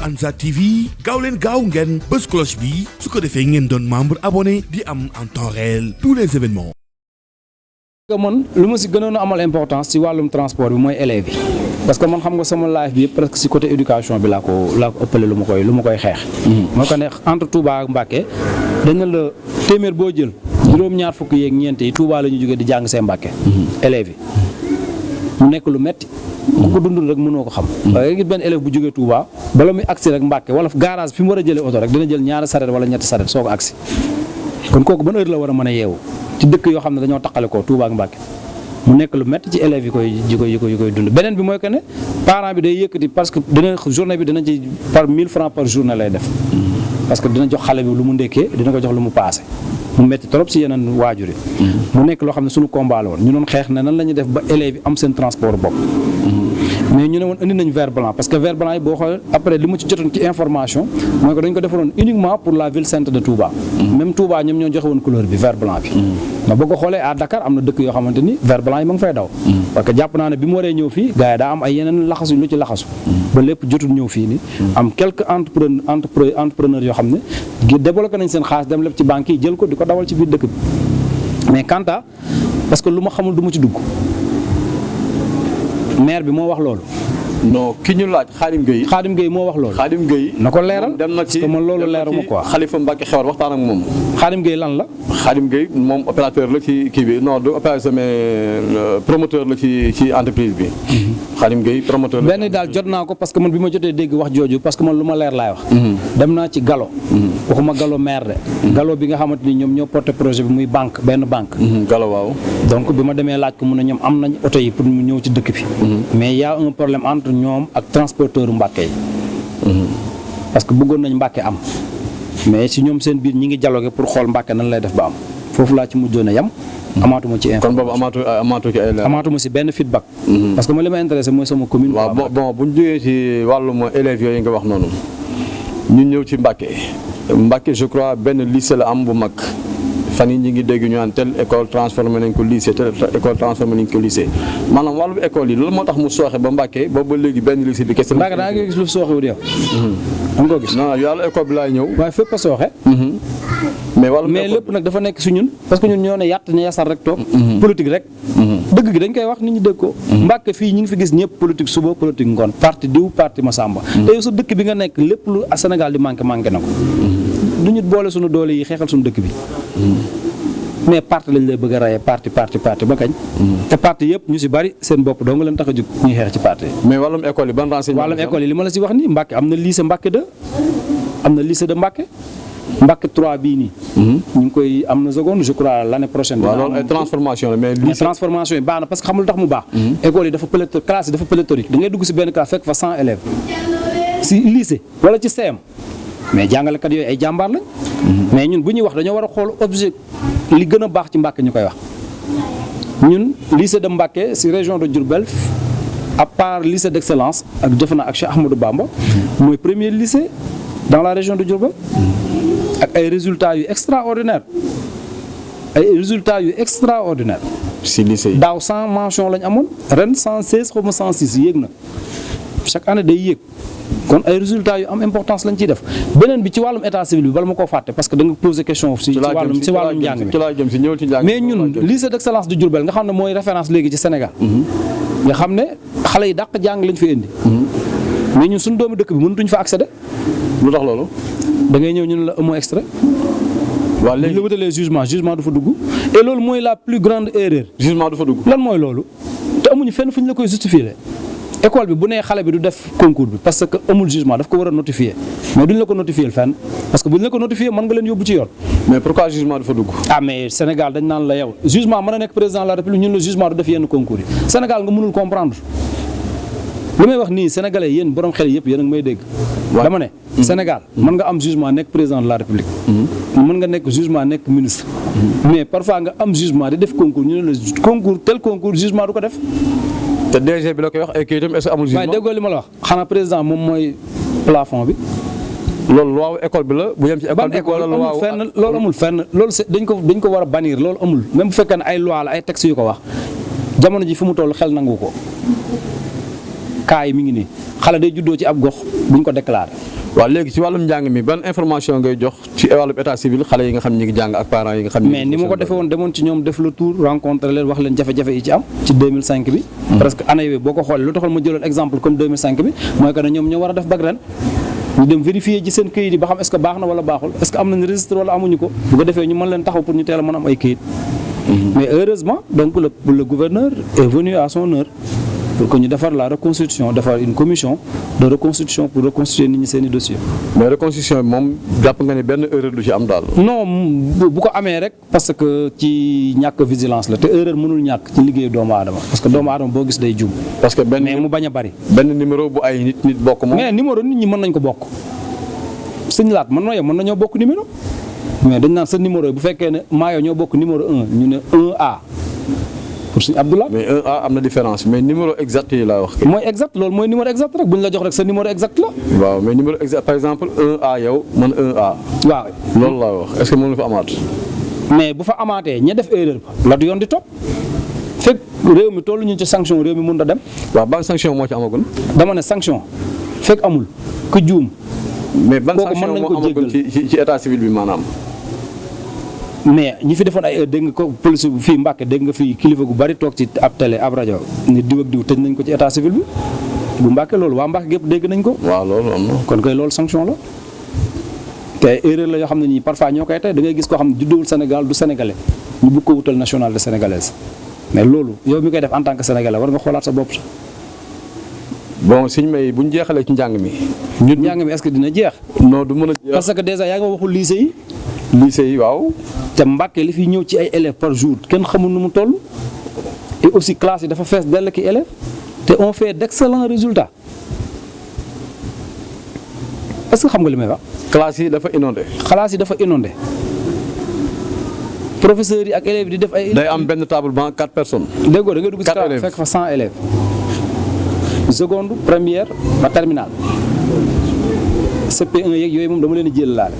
Ansar TV gaaw leen gaaw ngeen bës cloche bi su ko defee ngeen doon membre abonné di am en temps réel tous les événements. man lu ma si gënoon a amal importance ci wàllum transport bi mooy élèves yi parce que man xam nga sama life bi yëpp presque ci côté éducation bi laa ko ëppale lu ma koy xeex. moo ko ne entre Touba ak Mbacké dañ la téeméer boo jël juróom-ñaar fukk yeeg ñeent yi Touba la ñu jógee di jàng see Mbacké élèves yi mu nekk lu metti ku ko dundul rek mënoo ko xam. waaye gis benn élève bu jógee Touba bala muy agsi rek Mbacké wala garage fi mu war a jëlee oto rek dina jël ñaari saret wala ñetti saret soo ko agsi kon kooku ban heure la war a mën a yeewu ci dëkk yoo xam ne dañoo taqale ko Touba ak Mbacké mu nekk lu métti ci élèves yi koy dund beneen bi mooy que ne parent bi day yëkkati parce que dina journée bi dina ci par 1000 francs par journée lay def parce que dina jox xale bi lu mu ndekkee dina ko jox lu mu paase mu métti trop si yeneen waajur yi mu nekk loo xam ne suñu combat la woon ñu doon xeex ne nan la ñuy def ba élèves yi am seen transport bopp mais ñu ne woon indi nañ vert blanc parce que vert blanc yi boo xoolee après li mu ci jotoon ci information mooy que dañ ko defaroon uniquement pour la ville sainte de Touba même Touba ñoom ñoo joxe woon couleur bi vert blanc bi mais boo ko xoolee à Dakar am na dëkk yoo xamante ni vert blanc yi ma ngi fay daw parce que jàpp naa ne bi mu waree ñëw fii gars yi daa am ay yeneen laxasu lu ci laxasu ba lépp jotul ñëw fii ni am quelques entrepreneurs yoo xam ne développé nañ seen xaalis dem lépp ci banques yi jël ko di ko dawal ci biir dëkk bi mais quant à parce que lu ma xamul du ma ci dugg maire bi moo wax loolu. non ki ñu laaj Khadim Gueye moo wax loolu. Khadim Gueye na ko leeral dem na ci parce que man loolu leeruma quoi. Khalifa Mbacké xewar waxtaan ak moom. Khadim Gueye lan la. Khadim Gueye moom opérateur la ci kii bi non du opérateur mais promoteur la ci entreprise bi. Khadim Gueye promoteur la. benn daal jot naa ko parce que man bi ma jotee dégg wax jooju parce que man lu ma leer laay wax. dem naa ci Gallo. waxuma Gallo maire de. Gallo bi nga xamante ni ñoom ñoo porté projet bi muy benn banque. Gallo waaw. donc bi ma demee laaj ko mu ne ñoom am nañ oto yi pour mu ñëw ci dëkk bi. mais y a un problème entre ñoom ak transporteur Mbacké yi parce que bëggoon nañ Mbacké am mais si ñoom seen biir ñi ngi dialogué pour xool Mbacké nan lay def ba am foofu laa ci mujjoon a yam amaatuma ci information kon boobu amaatuma si benn feedback parce que ma li ma intéressé mooy sama commune. waaw bon bu ñu jógee ci wàllum élèves yooyu nga wax noonu ñu ñëw ci Mbacké je crois benn lycée la am bu mag fan yi ñi ngi dégg ñu naan telle école transformé nañ ko lycée telle école transformé nañ ko lycée maanaam wàllum école yi loolu moo tax mu sooxe ba Mbacké boobu ba léegi benn lycée bi kese. Mbacké daa nga gis lu sooxewul yow. am nga ko gis non yàlla école bi laay ñëw. waaye fépp a sooxe. mais lépp nag dafa nekk si ñun parce que ñun ñoo ne yàtt ne yasar rek toog. politique rek. dëgg gi dañ koy wax nit ñi dégg ko. Mbacké fii ñi ngi fi gis ñëpp politique suba politique ngoon parti diw parti Masamba. te yow sa dëkk bi nga nekk lépp lu Sénégal di manqué na ko. du ñu boole suñu doole yi xeexal suñu dëkk bi. mais parti lañ lay bëgg a rayee parti ba kañ. te parti yëpp ñu si bari seen bopp doo nga leen tax a jóg ñuy xeex ci parti mais wàllum école yi ban renseignement. wàllum école yi li ma la si wax nii Mbacké am na lycée Mbacké 2 am na lycée de Mbacké 3 bii nii. ñu ngi koy am na seconde je crois l'année prochaine. waaw loolu ay transformation la mais lycée transformation yi baax na parce que xamul tax mu baax. école yi dafa classe yi dafa pléthorique da ngay dugg si benn classe fekk fa 100 élèves si lycée wala ci CM. mais jàngalekat yooyu ay jàmbaar lañ. mais ñun bu ñuy wax dañoo war a xool objet li gën a baax ci Mbacké ñu koy wax ñun lycée de Mbacké si région de Diourbel à part lycée d'excellence ak defe naa ak Cheikh Ahmadou Bamba mooy premier lycée dans la région de Diourbel ak ay résultats yu extraordinaire si lycée yi daaw 100 mention lañ amoon ren 116 xaw ma 106 yéeg na chaque année day yéeg. kon ay résultats yu am importance lañ ciy def beneen bi ci wàllum état civil bi bala ma koo fàtte parce que da nga posé question ci wàllum njàng mi mais ñun lycée d'excellence de Diourbel nga xam ne mooy référence léegi ci Sénégal nga xam ne xale yi dàq jàng lañ fi indi mais ñun suñu doomu dëkk bi mënatuñ fa accéder lu tax loolu da ngay ñëw ñun la amoo extrait waaw léegi la wutalee jugement du fa dugg et loolu mooy la plus grande erreur jugement du fa dugg lan mooy loolu te amuñu fenn fu ñu la koy justifier école bi bu nee xale bi du def concours bi parce que amul jugement daf ko war a notifier mais duñ la ko notifier fenn parce que buñ la ko notifier mën nga leen yóbbu ci yoon. mais pourquoi jugement dafa dugg. mais Sénégal dañ naan la yow jugement mën a nekk président de la République ñun la jugement du def yenn concours yi Sénégal nga mënul comprendre li may wax nii sénégalais yéen borom xel yëpp yéen a ngi may dégg. dama ne. Sénégal mën nga am jugement nekk président de la République. mën nga nekk jugement nekk ministre. mais parfois nga am jugement di def concours ñu ne la concours jugement du ko def. te DG bi la koy wax ay kayitam est-ce que amul jugement. waaye déggoo li ma la wax xanaa président moom mooy plafond bi. loolu loi école bi la bu yem ci école bi. amul fenn loolu amul fenn loolu dañ ko war a bannir loolu amul même bu fekkee ne ay loi la ay textes yu ko wax jamono ji fi mu toll xel nangu ko cas yi mi ngi nii xale day juddoo ci ab gox buñ ko déclaré. waaw léegi ci wàllum njàng mi ban information ngay jox ci wàllum état civil xale yi nga xam ne ñu ngi jàng ak parents yi nga xam ne. mais ni ma ko defee woon demoon ci ñoom def le tour rencontré leen wax leen jafe-jafe yi ci am ci 2005 bi. presque année yooyu boo ko xoolee lu taxoon ma jëloon exemple comme 2005 bi mooy que ne ñoom ñoo war a def bac ren ñu dem vérifier ci seen këyit yi ba xam est-ce que baax na wala baaxul est-ce que am nañ registre wala amuñu ko bu ko defee ñu mën leen taxaw pour ñu teel a mën a am ay këyit. mais heureusement donc le gouverneur est venu à son heure pour que ñu defar la reconstitution defar une commission de reconstitution pour reconstituer nit ñi seen i dossier. mais reconstitution bi moom jàpp nga ni benn erreur du ci am daal. non bu ko amee rek parce que ci ñàkk vigilance la te erreur mënul ñàkk ci liggéeyu doomu aadama parce que doomu aadama boo gis day juum. parce que benn mais mu bañ a bari. benn numéro bu ay nit bokk moom. mais numéro nit ñi mën nañ ko bokk sëñ laat mën nañoo bokk numéro mais dañ naan sa numéro yi bu fekkee ne maa yow ñoo bokk numéro 1 ñu ne 1A. pour suñu Abdoulaye. mais 1A am na différence mais numéro exact yi laa wax. mooy exact loolu mooy numéro exact rek bu ñu la jox rek sa numéro exact la. waaw mais numéro exact par exemple 1A yow man 1A. waaw loolu laa wax est-ce que mën na fa amaat. mais bu fa amaatee ña def erreur ba la du yoon di topp fekk réew mi tollu ñu ci sanction réew mi mun da dem. waaw ban sanction moo ci amagul. dama ne sanction fekk amul ku juum. mais ban kooku sanction mën nañ moo ko amagul ci état civil bi maanaam. mais ñi fi defoon ay dégg nga ko police fii Mbàkke dégg nga fii kilifa gu bari toog ci ab télé ab rajo ni diw ak diw tëj nañ ko ci état civil bi bu Mbàkke loolu waa Mbàkke gépp dégg nañ ko. waaw loolu am na. kon kay loolu sanction la te erreur la yoo xam ne nii parfois ñoo koy tey da ngay gis koo xam ne juddowul Sénégal du sénégalais ñu bëgg ko wutal nationalité sénégalaise mais loolu yow mi koy def en tant que sénégalais war nga xoolaat sa bopp sax. bon suñu may bu ñu jeexalee ci njàng mi. njàng mi est-ce que dina jeex. non du mën a jeex parce que déjà yaa ngi ma waxul lycée yi. lycée yi waaw. te Mbàkke li fi ñëw ci ay élèves par jour kenn xamul nu mu toll et aussi classe yi dafa fees dell ki élèves te on fait d'excellents résultats est-ce que xam nga li may wax. classe yi dafa inondé. classe yi dafa inondé professeurs yi ak élèves yi di def ay. day am benn table banc 4 personnes. déggoo da ngay dugg ci 4 classe élèves fekk fa 100 élèves seconde première ba terminale CP1 yeeg yooyu moom dama leen di jël laale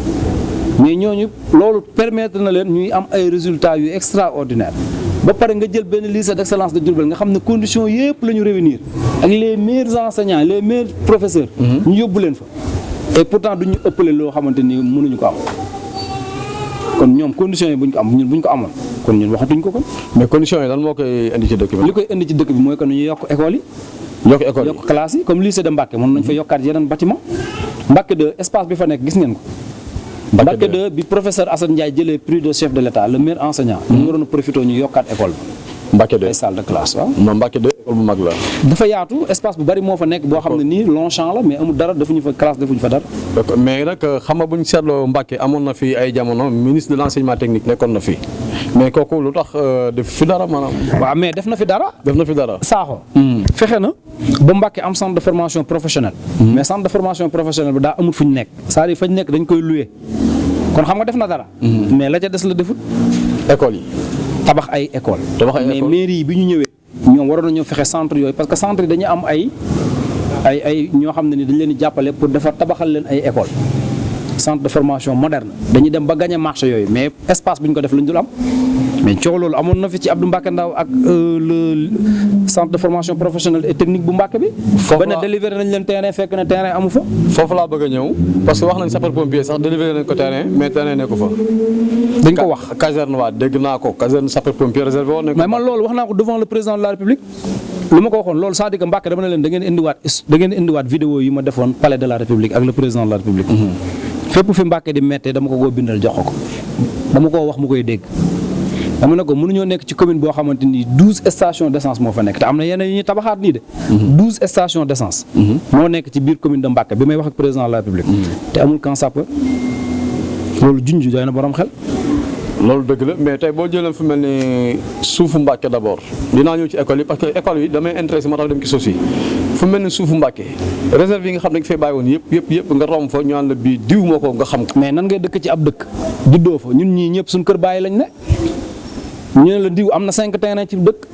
mais ñooñu loolu permettre na leen ñuy am ay résultats yu extraordinaires ba pare nga jël benn lycée d'excellence de Diourbel nga xam ne conditions yëpp la ñu réunir ak les meilleurs enseignants les meilleurs professeurs. ñu yóbbu leen fa et pourtant duñu ëppale loo xamante ni mënuñu ko am kon ñoom conditions yi buñ ko am ñun buñ ko amoon kon ñun waxatuñ ko kon. mais conditions yi lan moo koy indi ci dëkk bi. li koy indi ci dëkk bi mooy que ñu yokk école yi. yokk école yi yokk classe yi comme lycée de Mbacké mën nañ fa yokkaat yeneen bâtiment Mbacké 2 espace bi fa nekk gis ngeen ko. Mbacké 2 bi professeur Assane Ndiaye jëlee prix de chef de l'État le meilleur enseignant. ñu waroon a profité ñu yokkaat école bi. Mbacké 2 ay salle de classe waaw. non Mbacké 2 école bu mag la. dafa yaatu espace bu bari moo fa nekk boo xam ne nii Longchamp la mais amul dara defuñu fa classe defuñu fa dara. d'accord mais nag xam nga bu ñu seetloo Mbacké amoon na fi ay jamono ministre de l'enseignement technique nekkoon na fi mais kooku lu tax def fi dara maanaam. waaw mais def na fi dara. def na fi dara. Sakho. fexe na ba Mbacké am centre de formation professionnelle. mais centre de formation professionnelle bi daa amul fu ñu nekk. c'est-à-dire fañ nekk dañ koy louer kon xam nga def na dara. mais la ca des la defut. école yi. tabax ay école mais mairie yi bi ñu ñëwee ñoom waroon nañoo fexe centre yooyu parce que centre yi dañu am ay ñoo xam ne ni dañ leen di jàppale pour defar tabaxal leen ay école centre de formation moderne dañuy dem ba gagner marché yooyu mais espace bu ñu ko def lañ dul am mais coow loolu amoon na fi ci Abdou Mbacké Ndaw ak le centre de formation professionnelle et technique bu Mbacké bi. foofu la délivré nañ leen terrain fekk na terrain amu fa. foofu laa bëgg a ñëw parce que wax nañ sapeur pompier sax délivré nañ ko terrain mais terrain nekku fa. dañ ko wax caserne waa dégg naa ko caserne sapeur pompier réservé woon nañ ko. mais man loolu wax naa ko devant le président de la République lu ma ko waxoon loolu c'est-à-dire que Mbacké dama ne leen da ngeen indiwaat vidéo yi ma defoon palais de la République ak le président de la République. fépp fi Mbacké di méttee dama ko koo bindal jox ko dama koo wax mu koy dégg. dama ne ko mënuñoo nekk ci commune boo xamante ni 12 stations d'essence moo fa nekk te am na yeneen yu ñuy tabaxaat nii de. 12 stations d'essence. moo nekk ci biir commune de Mbacké bi may wax ak président de la République. te amul camp sapeur loolu junj doy na borom xel. loolu dëgg la mais tey boo jëlee fu mel ni suufu Mbacké d'abord dinaa ñëw ci école yi parce que école yi damay intéressé moo tax dem ci suuf si fu mel ni suufu Mbacké réserve yi nga xam ne dañ fay bàyyi woon yëpp nga romb fa ñu naan la bii diw moo ko nga xam ko. mais nan ngay dëkk ci ab dëkk juddoo fa ñun ñii ñëpp suñu kër bàyyi lañ ne. ñu ne la diw am na 5 terrain ci dëkk.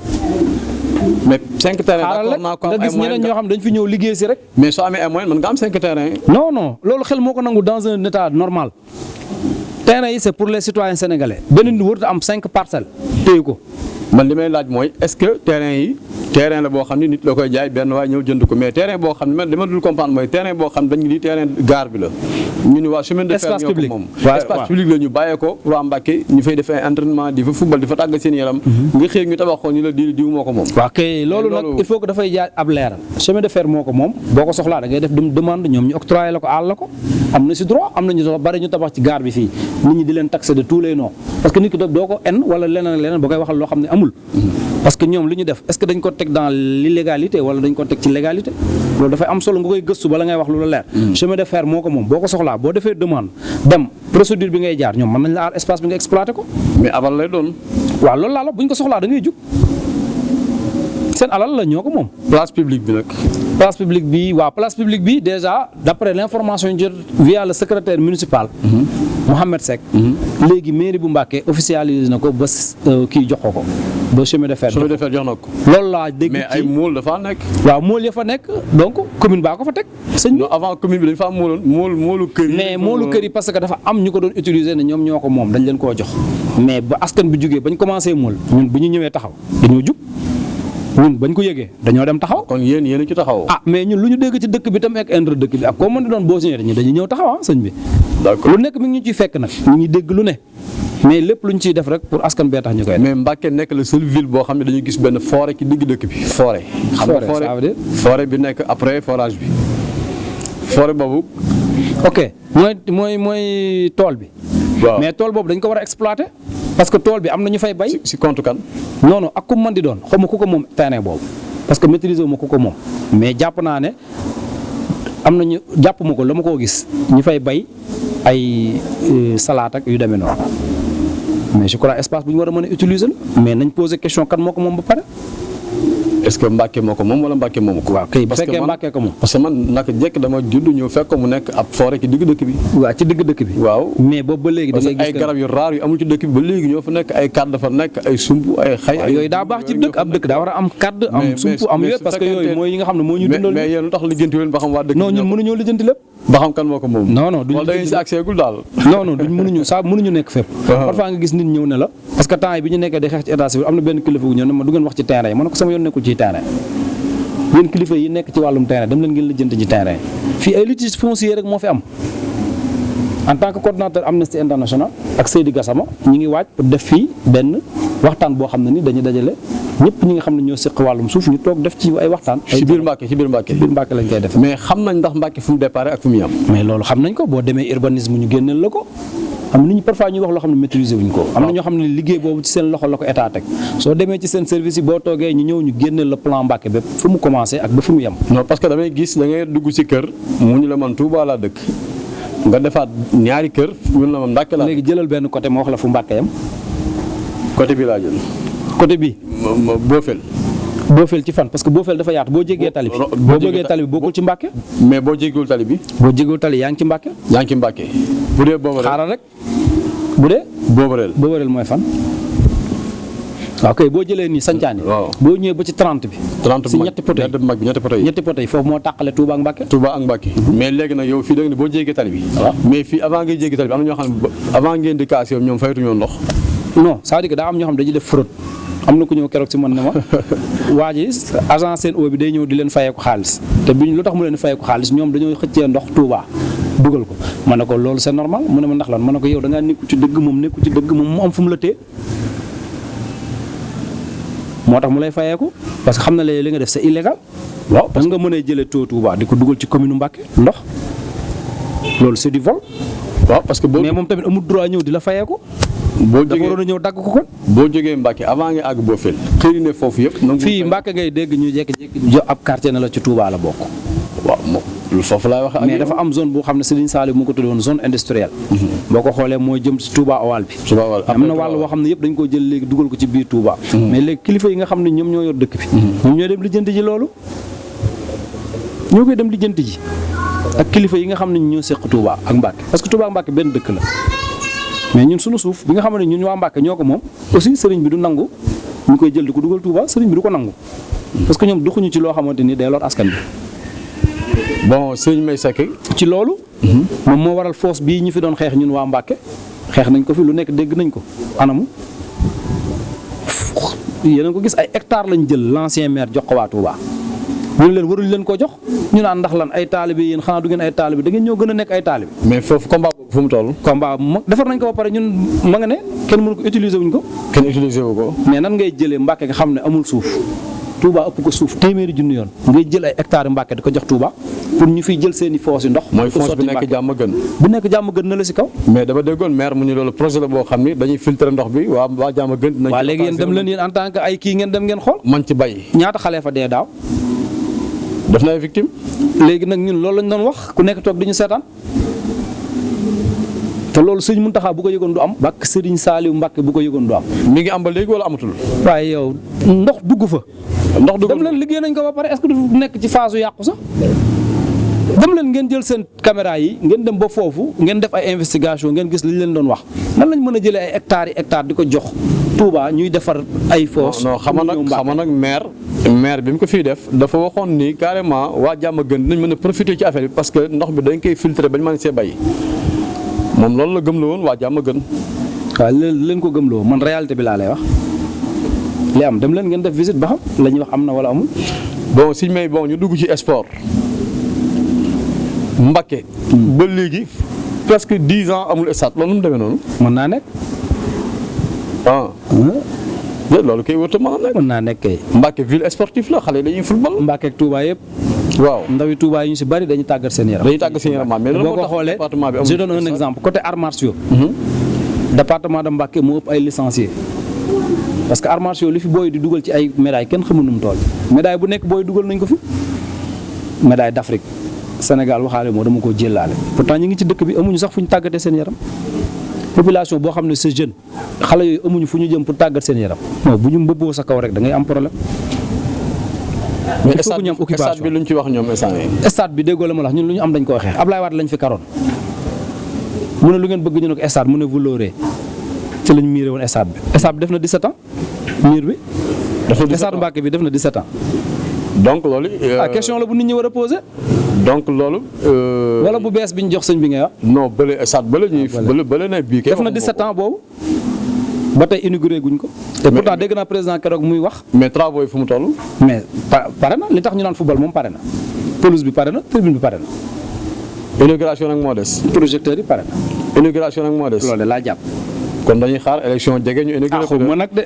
mais 5 terrain d'accord naa ko am nga gis ñeneen ñoo xam dañ fi ñëw liggéey si rek. mais soo amee ay moyen mën nga am 5 terrain. non loolu xel moo ko nangu dans un état normal terrain yi c'est pour les citoyens sénégalais benn nit warut a am 5 parcelles téye ko. man li may laaj mooy est-ce que terrain la boo xam ne nit la koy jaay benn waaye ñëw jënd ko mais terrain boo xam ne man li ma dul comprendre mooy terrain boo xam ne dañu di terrain gare bi la ñu ni waa chemin de fer ñoo ko moom espace public la ñu bàyyee ko waa Mbacké ñu fay def ay entraînement di fa football di fa tàggat seen yaram nga xëy ñu tabax ko ñu la diw moo ko moom waaw kay loolu nag il faut que dafay jaay ab leeral chemin de fer moo ko moom boo ko soxlaa da ngay def demande ñoom ñu octroyé la ko àll la ko am na si droit am na ñu bari ñu tabax ci gare bi fii nit ñi di leen taxé de tous les noms parce que nit ki doo ko en wala leneen boo koy waxal loo xam ne amul parce que ñoom li ñu def est-ce que dañ ko teg dans l'illégalité wala dañ ko teg ci légalité loolu dafay am solo nga koy gëstu bala ngay wax lu la leer chemin de fer moo ko moom boo ko soxlaa boo defee demande dem procédure bi ngay jaar ñoom mën nañ la aar espace bi nga exploité ko mais abal lay doon waaw loolu laa la bu ñu ko soxlaa da ngay jug seen alal la ñoo ko moom place publique bi nag place publique bi waaw place publique bi déjà d'après l'information ñu jot via le secrétaire municipal Mohamed Seck léegi mairie bu Mbacké officialisé na ko ba kii jox ko ba chemin de fer jox na ko loolu laa dégg mais ay mool dafa nekk waaw mool ya fa nekk donc commune baa ko fa teg sëñ bi avant commune bi dañ fa am moolu kër yi mais moolu kër yi parce que dafa am ñu ko doon utiliser ne ñoom ñoo ko moom dañ leen koo jox mais ba askan bi jugee bañ commencé mool ñun bu ñu ñëwee taxaw dañoo jug ñun bañ ko yëgee dañoo dem taxaw kon yéen ci taxaw mais ñun lu ñu dégg ci dëkk bi tam ak indre dëkk bi ak koo mën di doon boo signé dañuy ñëw taxaw sëñ bi d'accord lu nekk mi ngi ñu ciy fekk nag ñu ngi dégg lu ne mais lépp lu ñu ciy def rek pour askan bee tax ñu koy def mais Mbacké nekk la seule ville boo xam ne dañu gis benn forêt ci digg dëkk bi forêt xam nga forêt bi nekk après forage bi forêt boobu ok mooy tool bi waaw mais tool boobu dañ ko war a exploiter parce que tool bi am na ñu fay bay si compte kan non ak ku mën di doon xaw ma ku ko moom terrain boobu parce que maîtriser wu ma ku ko moom mais jàpp naa ne am nañu jàpp ma ko la ma koo gis ñu fay bay ay salade ak yu demee noonu mais je crois espace bu ñu war a mën a utiliser la mais nañ poser question kan moo ko moom ba pare est-ce que Mbacké moo ko moom wala Mbacké moomu ko waaw kay bu fekkee Mbacké ko moom parce que man naka jekk dama judd ñëw fekk ko mu nekk ab forêt ci digg dëkk bi waaw ci digg dëkk bi waaw mais boobu ba léegi da ngay gis ay garab yu raar yu amul ci dëkk bi ba léegi ñoo fa nekk ay kàdd dafa nekk ay sump ay xay yooyu daa baax ci dëkk ab dëkk daa war a am kàdd am sump am yooyu parce que yooyu mooy yi nga xam ne moo ñuy dundal mais yéen lu tax lijjanti leen ba xam waa dëkk non ñun mënuñoo lijjanti lépp ba xam kan moo ko moom non duñ wala da ngeen si accès gul daal non duñ mënuñu nekk fépp parfois nga gis nit ñëw ne la parce que temps yi bi ñu nekkee di xeex ci état civil am na benn kilifa gu ñëw ne ma du ngeen wax ci terrain yi ma ne ko sama yoon nekkul ci terrain yéen kilifa yi nekk ci wàllum terrain dem leen ngeen lijjanti ci terrain fii ay litige foncier rek moo fi am en tant que coordonnateur Amnesty International ak Seydi Gassama ñi ngi waaj pour def fii benn waxtaan boo xam ne ni dañuy dajale ñëpp ñi nga xam ne ñoo séq wàllum suuf ñu toog def ci ay waxtaan ci biir Mbacké lañ koy def mais xam nañ ndax Mbacké fu mu départ ak fu mu yam mais loolu xam nañ ko boo demee urbanisme ñu génneel la ko am na nit ñi parfois ñuy wax loo xam ne maîtriser wuñ ko am na ñoo xam ne liggéey boobu ci seen loxo la ko état teg soo demee ci seen service yi boo toogee ñu ñëw ñu génneel le plan Mbacké bépp fu mu commencé ak ba fu mu yem non parce que damay gis da ngay dugg ci kër mu ñu la man Touba laa dëkk nga defaat ñaari kër ñun la man Mbacké laa léegi jëlal benn côté ma wax la fu Mbacké yem côté bi laa jël côté bi Boofel ci fan parce que Boofel dafa yaatu boo jégee tali bi boo jégee tali bi bokkul ci Mbacké mais boo jéggul tali bi boo jégul tali yaa ngi ci Mbacké bu dee Boborel xaaral rek bu dee Boborel mooy fan waaw kay boo jëlee nii Santiane boo ñëwee ba ci 30 bi si ñetti poto yi foofu moo tàqale Touba ak Mbacké mais léegi nag yow fii da nga ne boo jéggee tali bi mais fii avant ngay jéggi tali bi am na ñoo xam ne avant ngeen di kaas yow ñoom fayatuñoo ndox non c'est-à-dire que daa am ñoo xam ne dañuy def fraude am na ku ñëw keroog si man ne ma waa ji agent Sen'Eau bi day ñëw di leen fayeeku xaalis te biñ lu tax mu leen fayeeku xaalis ñoom dañoo xëccee ndox Touba dugal ko ma ne ko loolu c'est normal mu ne ma ndax lan ma ne ko yow da ngaa nekku ci dëgg moom nekku ci dëgg moom mu am fu mu la téye moo tax mu lay fayeeku parce que xam na la li nga def c'est illégal waaw parce que nga mënee jëlee taux Touba di ko dugal ci commune Mbacké ndox loolu c'est du vol waaw parce que mais moom tamit amul droit ñëw di la fayeeku dafa waroon a ñëw dagg ko kon boo jógee Mbacké avant nga àgg Boofel xëy ne foofu yëpp fii Mbacké ngay dégg ñu jékki-jékki jo ab quartier na la ci Touba la bokk waaw moom foofu laay wax mais dafa am zone boo xam ne Serigne Saliou moo ko tuddoon zone industrielle boo ko xoolee mooy jëm ci Touba Owal bi am na wàll boo xam ne yëpp dañ ko jël léegi dugal ko ci biir Touba mais léegi kilifa yi nga xam ne ñoom ñoo yor dëkk bi ñoom ñoo dem lijjanti ji loolu ñoo koy dem lijjanti ji ak kilifa yi nga xam ne ñoo seq Touba ak Mbacké parce que Touba ak Mbacké benn dëkk la mais ñun suñu suuf bi nga xam ne ñun waa Mbacké ñoo ko moom aussi sëriñ bi du nangu ñu koy jël di ko dugal Touba sëriñ bi du ko nangu parce que ñoom doxuñu ci loo xamante ni day lor askan bi bon sëriñ May Seck ci loolu moom moo waral fosse bii ñu fi doon xeex ñun waa Mbacké xeex nañ ko fi lu nekk dégg nañ ko anamu yéen a ko gis ay hectares lañ jël l'ancien maire jox ko waa Touba ñu leen waruñ leen ko jox ñu naan ndax lan ay taalibe yéen xanaa du ngeen ay taalibe da ngeen ñoo gën a nekk ay taalibe. mais foofu combat boobu fu mu toll. combat defar nañ ko ba pare ñun ma nga ne kenn mënu ko utiliser wuñ ko. kenn utiliser wu ko. mais nan ngay jëlee Mbàkke nga xam ne amul suuf Touba ëpp ko suuf téeméeri junni yoon ngay jël ay hectares Mbàkke di ko jox Touba pour ñu fiy jël seen i foos yi ndox. mooy foos bi nekk jàmm gën. bu nekk jàmm gën na la si kaw. mais dama déggoon maire mu ñu loolu projet la boo xam ni dañuy filtrer ndox bi waa jàmm gën. dinañ waaw léegi yéen dem leen yéen en tant que ay kii ngeen dem ngeen xool. man ci bay. ñaata xale fa dee daaw. def na ay victime. léegi nag ñun loolu lañ doon wax ku nekk toog di ñu seetaan te loolu sëñ Muntaxa bu ko yëgoon du am. bak Sëriñ Saaliw Mbàkke bu ko yëgoon du am. mi ngi am ba léegi wala amatul. waaye yow ndox dugg fa. ndox dugg dem leen liggéey nañ ko ba pare est-ce que du nekk ci phase yàqu sax. dem leen ngeen jël seen caméra yi ngeen dem ba foofu ngeen def ay investigation ngeen gis li ñu leen doon wax nan lañ mën a jëlee ay hectares yi hectares di ko jox Touba ñuy defar ay foos. non xam nag maire bi mu ko fiy def dafa waxoon ni carrément waa jàmm gën dinañ mën a profiter ci affaire bi parce que ndox bi dañ koy filtrer bañ mën see bay moom loolu la gëm la woon waa jàmm gën. waaw leen ko gëmloo man réalité bi laa lay wax li am dem leen ngeen def visite ba xam la ñuy wax am na wala amul. bon si mais bon ñu dugg ci sport Mbacké. ba léegi presque 10 ans amul stade loolu nu mu demee noonu. mën naa nekk. loolu kay wërta mën a nekk. mën naa nekk kay. Mbacké ville sportive la xale yi dañuy football. Mbacké ak Touba yëpp. waaw ndawi Touba yi ñu si bari dañuy tàggat seen yaram. dañuy tàggat seen yaram mais loolu boo ko xoolee je donne un exemple côté arts martiaux. département de Mbacké moo ëpp ay licenciés. parce que arts martiaux li fi booy di dugal ci ay médailles kenn xamul nu mu toll. médaille bu nekk booy dugal nañ ko fi. médaille d'Afrique Sénégal waxaale moo dama ko jëlaale. pourtant ñu ngi ci dëkk bi amuñu sax fu ñu tàggatee seen yaram. population boo xam ne c'est jeune xale yooyu amuñu fu ñu jëm pour tàggat seen yaram. non bu ñu mbëbboo sa kaw rek da ngay am problème. mais stade bi lu ñu ci wax ñoom instant yi. stade bi déggoo la ma la wax ñun lu ñu am dañ koo xeex Ablaye Wade lañ fi karoon mu ne lu ngeen bëgg ñu ne ko stade mu ne vous l'aurez ci lañ miiré woon stade bi. stade bi def na 17 ans miir bi. def na 17 ans stade Mbacké bi def na 17 ans. donc loolu. question la bu nit ñi war a poser. donc loolu. wala bu bees bi ñu jox sëñ bi ngay wax. non bële stade bële ñuy. bële na bii kay def na 17 ans boobu. ba tey inauguré guñ ko. te pourtant dégg naa président keroog muy wax. mais travaux yi fu mu toll. mais pare na li tax ñu naan football moom pare na. pelouse bi pare na tribune bi pare na. inauguration nag moo des. projecteurs yi pare na. inauguration nag moo des. loolu de laa jàpp. kon dañuy xaar élection jege ñu inauguré ko. ma nag de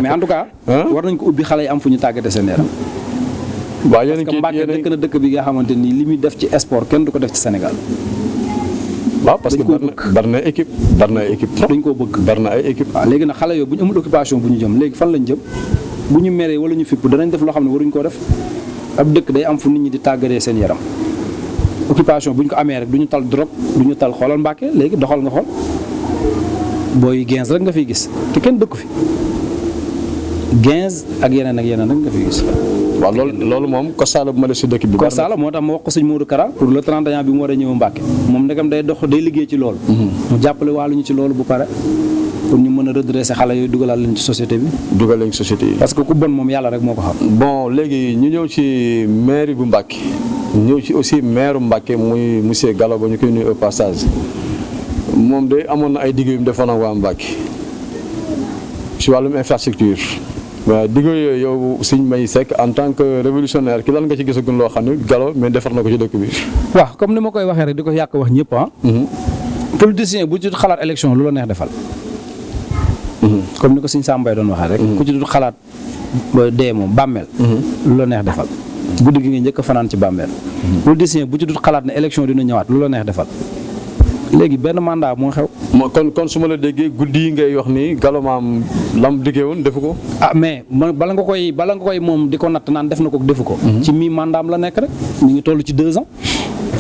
mais en tout cas. war nañ ko ubbi xale yi am fu ñu tàggate seen yaram. waaw yéen parce que Mbacké dëkk na dëkk bi nga xamante ni li muy def ci sport kenn du ko def ci Sénégal. waaw parce que bari na équipe bari na ay équipe trop. dañ koo bëgg bari na ay équipe. waaw léegi nag xale yooyu bu ñu amul occupation bu ñu jëm léegi fan lañ jëm bu ñu meree wala ñu fipp danañ def loo xam ne waruñ koo def ab dëkk day am fu nit ñi di tàggatee seen yaram. occupation bu ñu ko amee rek du ñu tal drogue du ñu tal xoolal Mbacké léegi doxal nga xool booy 15 rek nga fiy gis te kenn dëkku fi 15 ak yeneen rek nga fiy gis. waaw loolu moom Kossa la bu ma def si dëkk bi. Kossa la moo tax ma wax ko sëñ Modou Kara pour le 31 bi mu war a ñëw Mbacké moom ndegam day dox day liggéey ci loolu. mu jàppale wàllu ñu ci loolu bu pare pour ñu mën a redresser xale yooyu dugalaat leen ci société bi. dugal leen ci société yi. parce que ku bon moom yàlla rek moo ko xam. bon léegi ñu ñëw ci mairie bu Mbacké ñëw ci aussi maire Mbacké muy monsieur Gallo Ba ñu koy nuyu au passage moom de amoon na ay digg yu mu defoon ak waa Mbacké ci wàllum infrastructure. waaw digg yooyu yow Serigne Mbaye Seck en tant que révolutionnaire ki lan nga ci gisagun loo xam ne Gallo mais defar na ko ci dëkk bi. waaw comme ni ma koy waxee rek di ko yàq wax ñëpp ah. politicien bu ci xalaat élection lu la neex defal. comme ni ko Serigne Sam Mbaye doon waxee rek. ku ci dul xalaat ba dee moom bàmmeel. lu la neex defal. guddi gi nga njëkk a fanaan ci bàmmeel. politicien bu ci dul xalaat ne élection dina ñëwaat lu la neex defal. léegi benn mandat moo xew. kon su ma la déggee guddi yi ngay wax ni Gallo maam lam liggéey woon defu ko. ah mais bala nga koy moom di ko natt naan def na ko defu ko. ci mi mandaam la nekk rek ñu ngi toll ci 2 ans.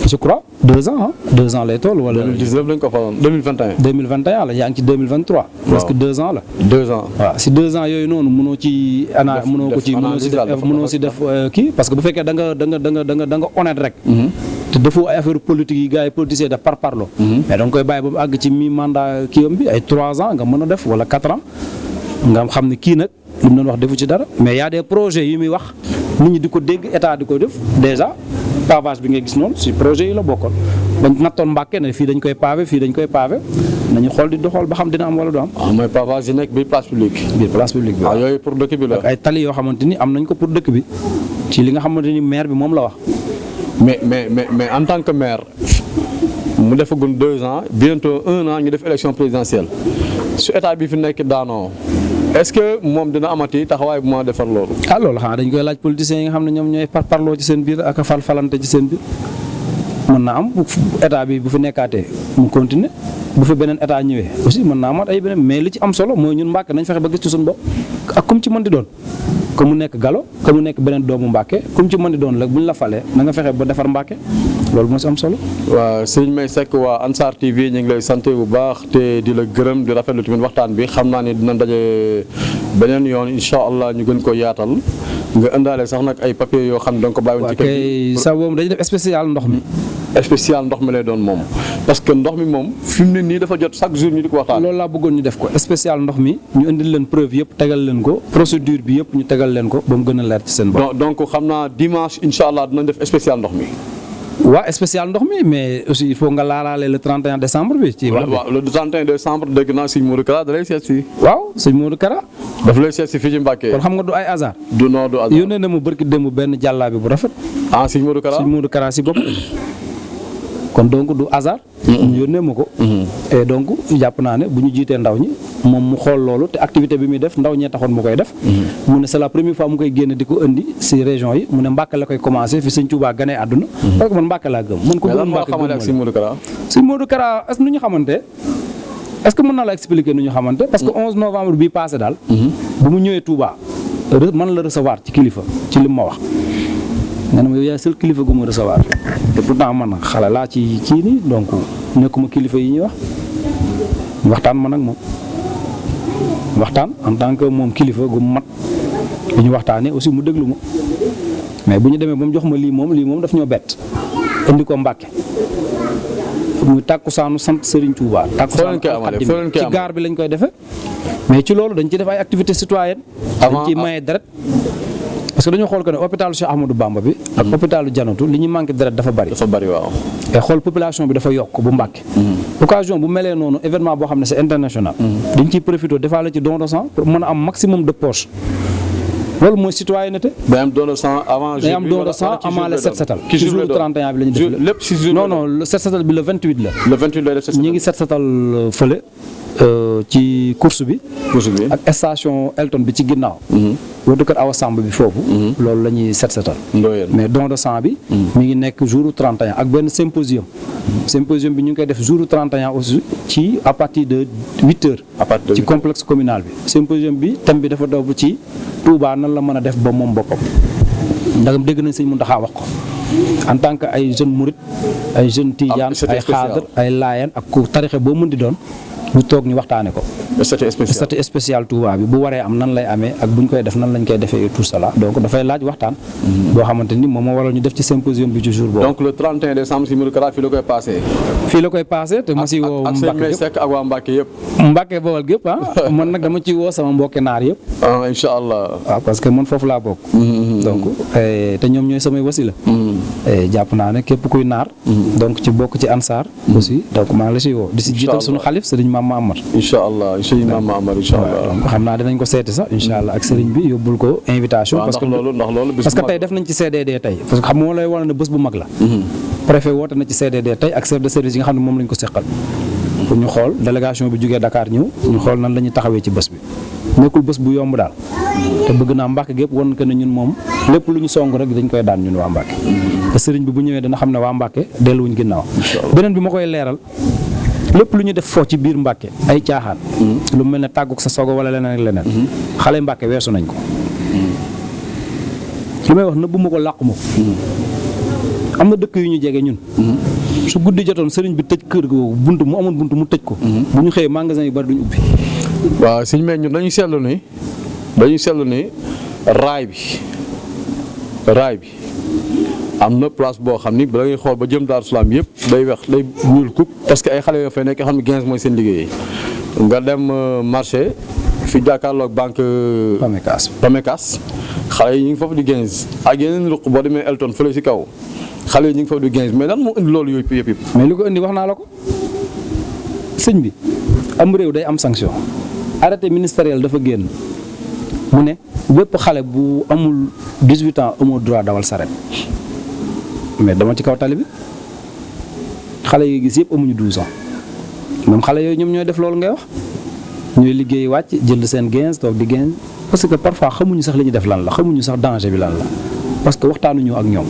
je crois 2 ans ah 2 ans lay toll wala. 2019 lañ ko faroon 2021. 2021 la yaa ngi ci 2023. waaw presque 2 ans la. 2 ans waaw si 2 ans yooyu noonu mënoo ci. mënoo si def kii parce que bu fekkee da nga honnête rek. te defoo ay affaire politique yi gars yi politiciens def par parlo. mais da nga koy bàyyi ba mu àgg ci mi mandat kii am bi ay 3 ans nga mën a def wala 4 ans nga xam ne kii nag li mu doon wax defu ci dara mais y a des projets yu muy wax nit ñi di ko dégg état di ko def déjà pavage bi ngay gis noonu si projet yi la bokkoon dañ nattoon Mbàkke ne fii dañ koy pavé fii dañ koy pavé nañu xool di doxal ba xam dina am wala du am. mooy pavage yi nekk biir place publique. biir place publique bi. yooyu pour dëkk bi la. ak ay tali yoo xamante ni am nañ ko pour dëkk bi ci li nga xamante ni maire bi moom la wax. mais en tant que maire mu defagul 2 ans bientôt 1 an ñu def élection présidentielle su état bi fi nekk daanoo est-ce que moom dina amati taxawaay bu ma defar loolu. loolu xanaa dañ koy laaj politiciens yi nga xam ne ñoom ñooy parloo ci seen biir ak a falante ci seen biir mën na am état bi bu fi nekkaatee mu continuer bu fi beneen état ñëwee aussi mën naa amaat ay beneen mais li ci am solo mooy ñun Mbàkke nañ fexe ba gis ci suñu bopp ak comme ci mën di doon. que mu nekk Galo que mu nekk beneen doomu Mbàkke comme ci mën di doon la bu ñu la falee na nga fexe ba defar Mbàkke loolu moo si am solo. waaw sëñ May Seck waa Ansar TV ñu ngi lay sant bu baax te di la gërëm di rafetlu tamit waxtaan bi xam naa ne dina daje beneen yoon incha allah ñu gën ko yaatal nga indaale sax nag ay papiers yoo xam ne danga ko bàyyiwoon ci kër gi. sa boobu dañuy def spécial ndox mi. spécial ndox mi lay doon moom parce que ndox mi moom fi mu ne nii dafa jot chaque jour ñu di ko waxtaan. loolu laa bëggoon ñu def ko spécial ndox mi ñu indil leen preuve yëpp tegal leen ko procédure bi yëpp ñu tegal leen ko ba mu gën a leer ci seen bopp. donc xam naa dimanche incha allah dinañ def spécial ndox mi. waaw spécial ndox mi mais aussi il faut nga laalaale le 31 décembre bi. ci wax bi waaw le 31 décembre dégg naa sëñ Modou Kara da lay seet si. waaw sëñ Modou Kara. daf lay seet si fii ci Mbàkke. kon xam nga du ay hasard. du hasard yónnee na mu barki démb benn jàllaabi bu rafet. sëñ Modou Kara sëñ Modou Kara si bopp. kon donc du hasard. ñu yónnee ma ko. et donc jàpp naa ne bu ñu jiitee ndaw ñi moom mu xool loolu te activité bi muy def ndaw ñee taxoon mu koy def. mu ne c'est la première fois mu koy génne di ko indi si région yi mu ne Mbàkke la koy commencé fi sëñ Touba ganee àdduna. parce que man Mbàkke laa gëm. man ko gëm Mbàkke gëm ak sëñ Modou Kara. sëñ Modou Kara est-ce que nu ñu xamante est-ce que mën naa la expliquer nu ñu xamante parce que 11 novembre bii passé daal. bu mu ñëwee Touba man la recevoir ci kilifa ci lim ma wax. nee na ma yow yaay seul kilifa gu ma recevoir te pourtant man xale laa ci kii nii donc nekkuma kilifa yi ñuy wax waxtaan man ak moom waxtaan en tant que moom kilifa gu mat bi ñu waxtaanee aussi mu déglu ma mais bu ñu demee ba mu jox ma lii moom daf ñoo bett indi ko Mbàkke muy tàkkusaanu sant Serigne Touba. tàkkusaanu ci gaar bi lañ koy defee mais ci loolu dañ ci def ay activités citoyennes. dañ ciy maye deret parce que dañoo xool que ne hôpitalu Cheikh Ahmadou Bamba bi. ak hôpitalu Janatu li ñu manqué deret dafa bari. waaw. te xool population bi dafa yokk bu Mbàkke. occasion bu melee noonu événement boo xam ne c'est international. dañ ciy profité defaale ci don de sang pour mën a am maximum de poche. loolu mooy citoyenneté. day am don de sang avant. day am don de sang avant le set setal. ci jour 31 bi la ñu def lépp ci jour non le set setal bi le 28 la. le 28 lay def set setal ñi ngi set setal fële ci course bi. ak station Elton bi ci ginnaaw. wootu kër Awa Samb bi foofu. loolu la ñuy set setal. mais don de sang bi. mi ngi nekk jour 31 ak benn symposium. symposium bi ñu ngi koy def jour 31 aussi ci à partir de 8 heures. ci complexe communal bi. symposium bi thème bi dafa daw ci Touba nan la mën a def ba moom boppam. ndagam dégg nañ sëñ Mountakha wax ko en tant que ay jeunes murit ay jeunes tijaan ay xaadar ay laayeen ak ku tarixe boo mën di doon. ñu toog ñu waxtaane ko. statut spécial Touba bi bu waree am nan lay amee ak buñ koy def nan lañ koy defee et tout cela donc dafay laaj waxtaan. boo xamante ni moom moo waral ñu def ci symposium bi ci jour boobu. donc le 31 décembre si Modou Kara fii la koy passé. fii la koy passé te ma si woo. ak sëñ May Seck ak waa Mbacke yëpp. Mbacke Bawol gépp man nag dama ci woo sama mbokki naar yëpp. incha allah. waaw parce que man foofu laa bokk. donc te ñoom ñooy samay wasila. jàpp naa ne képp kuy naar. donc ci bokk ci Ansar. aussi donc maa ngi la si woo. di si jiital suñu xalif sëriñ Mama Amar. incha allah sëriñ Mama Amar incha allah. xam naa dinañ ko seeti sax incha allah ak sëriñ bi yóbbul ko invitation. parce que tey def nañ ci CDD tey parce que xam nga moo lay wane ne bés bu mag la. préfet woote na ci CDD tey ak chef de service yi nga xam ne moom lañ ko seqal. pour ñu xool délégation bi jógee Dakar ñëw ñu xool nan la ñuy taxawee ci bés bi. nekkul bés bu yomb daal te bëgg naa Mbàkke gépp wan ko ne ñun moom lépp lu ñu song rek dañ koy daan ñun waa Mbàkke. te sëriñ bi bu ñëwee dana xam ne waa Mbàkke delluwuñ ginnaaw. beneen bi ma koy leeral lépp lu ñu def foo ci biir Mbàkke ay caaxaan. lu mel ne tàgguk sa sogo wala leneen ak leneen. xale Mbàkke weesu nañ ko. li may wax nëbbu ma ko làqu ma ko. am na dëkk yu ñu jege ñun. su guddi jotoon sëriñ bi tëj kër googu buntu mu amoon buntu mu tëj ko. bu ñu xëyee magasin yu bari duñu ubbi. waaw sëñ May ñun dañuy seetlu ni raay bi am na place boo xam ni bala ngay xool ba jëm Daaru Salaam yëpp day ñuul kuk parce que ay xale yoo fay nekk xam ne 15 mooy seen liggéey nga dem marché fi jàkkaarloog banque Pamecas xale yi ñu ngi foofu di 15 ak yeneen ruq boo demee Elton fële si kaw xale yi ñu ngi fa du 15 mais lan moo indi loolu yëpp. mais lu ko indi wax naa la ko sëñ bi am réew day am sanction arrêté ministériel dafa génn mu ne bépp xale bu amul 18 ans amoo droit dawal saret mais dama ci kaw tali bi xale yi gis yëpp amuñu 12 ans même xale yooyu ñoom ñooy def loolu ngay wax ñooy liggéey wàcc jënd seen 15 toog di 15 parce que parfois xamuñu sax li ñuy def lan la xamuñu sax danger bi lan la parce que waxtaanuñu ak ñoom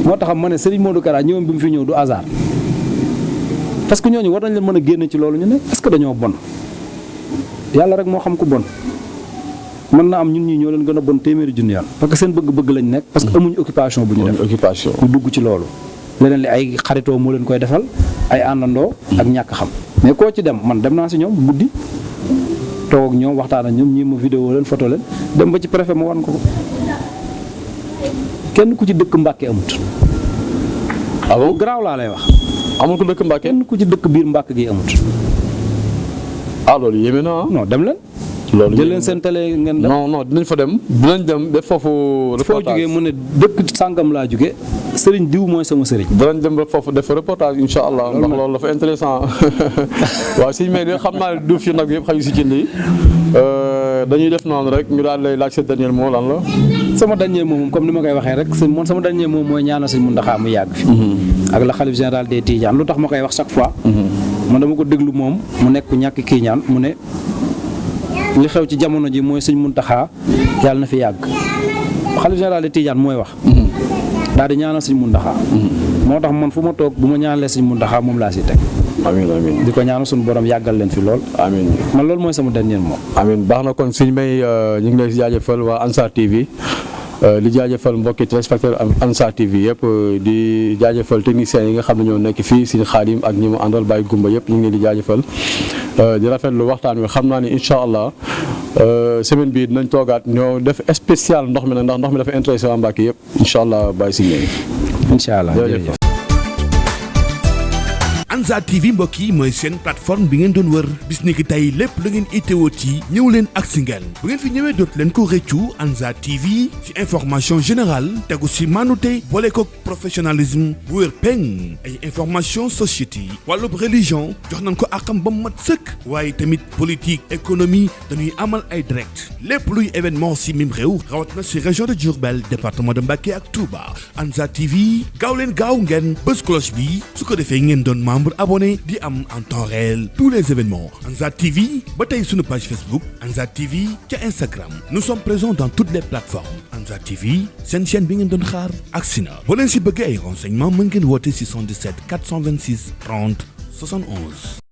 moo tax ma ne Serigne Modou Kara ñëwam bi mu fi ñëw du hasard parce que ñooñu war nañ leen mën a génne ci loolu ñu ne est-ce que dañoo bon yàlla rek moo xam ku bon mën na am ñun ñi ñoo leen gën a bon téeméeri junni yoon parce que seen bëgg-bëgg lañ nekk parce que amuñu occupation bu ñu def ñu dugg ci loolu leneen li ay xaritoo moo leen koy defal ay àndandoo ak ñàkk xam mais koo ci dem man dem naa si ñoom guddi toog ak ñoom waxtaan ak ñoom ñii ma vidéo leen photo leen dem ba ci préfet ma wan ko kenn ku ci dëkk Mbàkke amut. ah bon garaaw laa lay wax. amul ko dëkk Mbàkke kenn ku ci dëkk biir Mbàkke gi amut. ah loolu yéeme na non dem leen. loolu jël leen seen télé ngeen dem. non dinañ fa dem dinañ dem def foofu. reportage foo jugee mu ne dëkk sàngam laa jugee sëriñ diw mooy sama sëriñ. dinañ dem ba foofu def reportage incha allah ndax loolu dafa intéressant waaw si mais xam naa ne duuf yi nag yëpp xaju si cin yi dañuy def noonu rek ñu daal lay laaj sa dernier mot lan la. sama dernier mot moom comme ni ma koy waxee rek man sama dernier mot mooy ñaanal Sëñ Mountakha mu yàgg fi. ak la xalif général des Tidianes lu tax ma koy wax chaque fois. man dama ko déglu moom mu nekk ñàkk kii ñaan mu ne. li xew ci jamono ji mooy Sëñ Mountakha yàlla na fi yàgg xalif général de Tidiane mooy wax daal di ñaanal Sëñ Mountakha moo tax man fu ma toog bu ma ñaanalee Sëñ Mountakha moom laa si teg amiin amiin di ko ñaanal suñu borom yàggal leen fi lool amiin man loolu mooy sama dernier mot amiin baax na kon Sëñ May ñu ngi lay jaajëfal waa Ansar TV di jaajëfal mbokki téléspectateur Ansar TV yëpp di jaajëfal techniciens yi nga xam ne ñoo nekk fii Sëñ Xaadim ak ñi mu àndal Baye Gumba yëpp ñu ngi leen di jaajëfal di rafetlu waxtaan wi xam naa ni incha allah semaine bii dinañ toogaat ñoo def spécial ndox mi nag ndax ndox mi dafa intéressé waa Mbàkke yëpp incha allah Baye Sëñ May incha allah jërëjëf Ansar TV mbokk yi mooy seen plateforme bi ngeen doon wër bis ni ki tey lépp lu ngeen itteewoo ci ñëw leen ak si ngeen bu ngeen fi ñëwee dootu leen ko rëccu Ansar TV ci information générale tegu si manute boole ko professionnalisme bu wér peng ay information société wàllub religion jox nañ ko akam ba mat sëkk waaye tamit politique économie dañuy amal ay direct lépp luy événement si mim réew rawat na si région de Diourbel département de Mbacké ak Touba Ansar TV gaaw leen gaaw ngeen bës cloche bi su ko defee ngeen doon membre abonné di am en temps réel tous les événements Ansar TV ba tey sunu page Facebook Ansar TV ca Instagram nous sommes présents dans toutes les plateformes Ansar TV seen chaîne bi ngeen doon xaar agsi na boo leen si bëggee ay renseignements mën ngeen woote si 77 426 30 71